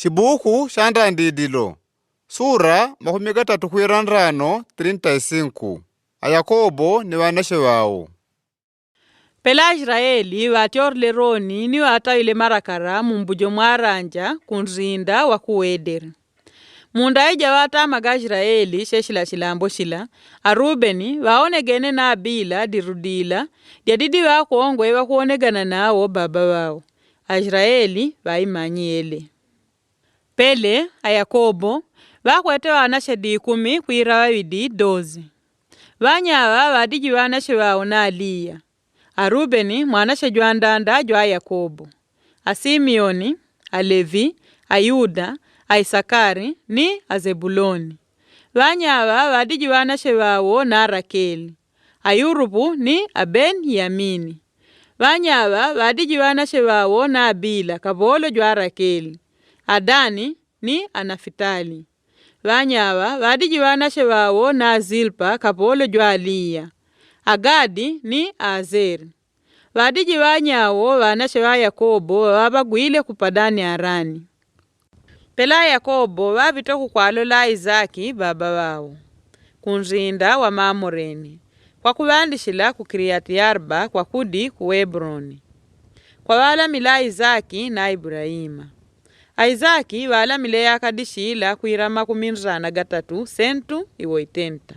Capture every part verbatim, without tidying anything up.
chibuku sha ndandidilo sura makumi gatatu kwira ndrano tirinta isinku. Ayakobo ni ŵanache ŵao. Pela aisiraeli ŵatyorile roni ni ŵataŵile marakara mumbujo mwaranja kunzinda wa kuwedere. Munda ija ŵatamaga aisiraeli sheshila shilambo shila, arubeni ŵaonegene na bila dirudila dya didi ŵakongwe ŵakuonegana nawo baba ŵao. Aisiraeli ŵaimanyiyele. Pele ayakobo ŵakwete ŵanache dikumi kwira ŵaŵidi dozi. Ŵanyaŵa ŵadiji ŵanache ŵao na aliya. Arubeni mwanache jwandanda jwa yakobo, asimioni, alevi, ayuda, aisakari ni azebuloni. Ŵanyaŵa ŵadiji ŵanache ŵao na rakeli, ayurupu ni abeniyamini. Ŵanyaŵa ŵadiji ŵanache ŵao na abila kapolo jwa rakeli, adani ni anafitali. Ŵanyaŵa ŵadiji ŵanache ŵao na azilpa kapolo jwa aliya, agadi ni aazeri. Ŵadiji ŵanyawo ŵanache ŵa yakobo ŵaŵapagwile ku padani arani. Pela yakobo ŵaŵite kukwalola aisaki baba ŵao kunzinda wa mamoreni, kwakuŵandishila ku kiliati-arba kwakudi ku webroni. Kwaŵalamile aisaki na iburahima. Aisaki ŵalamile yaka dishila kwira makumi ndrana gatatu sentu iwo itenta.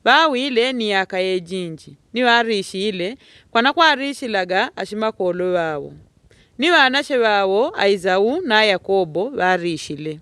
Ŵawile ni yaka yejinji ni ŵarishile kwanakwarishilaga ashimakolo ŵao. Ni ŵanache ŵao aisau na yakobo ŵarishile.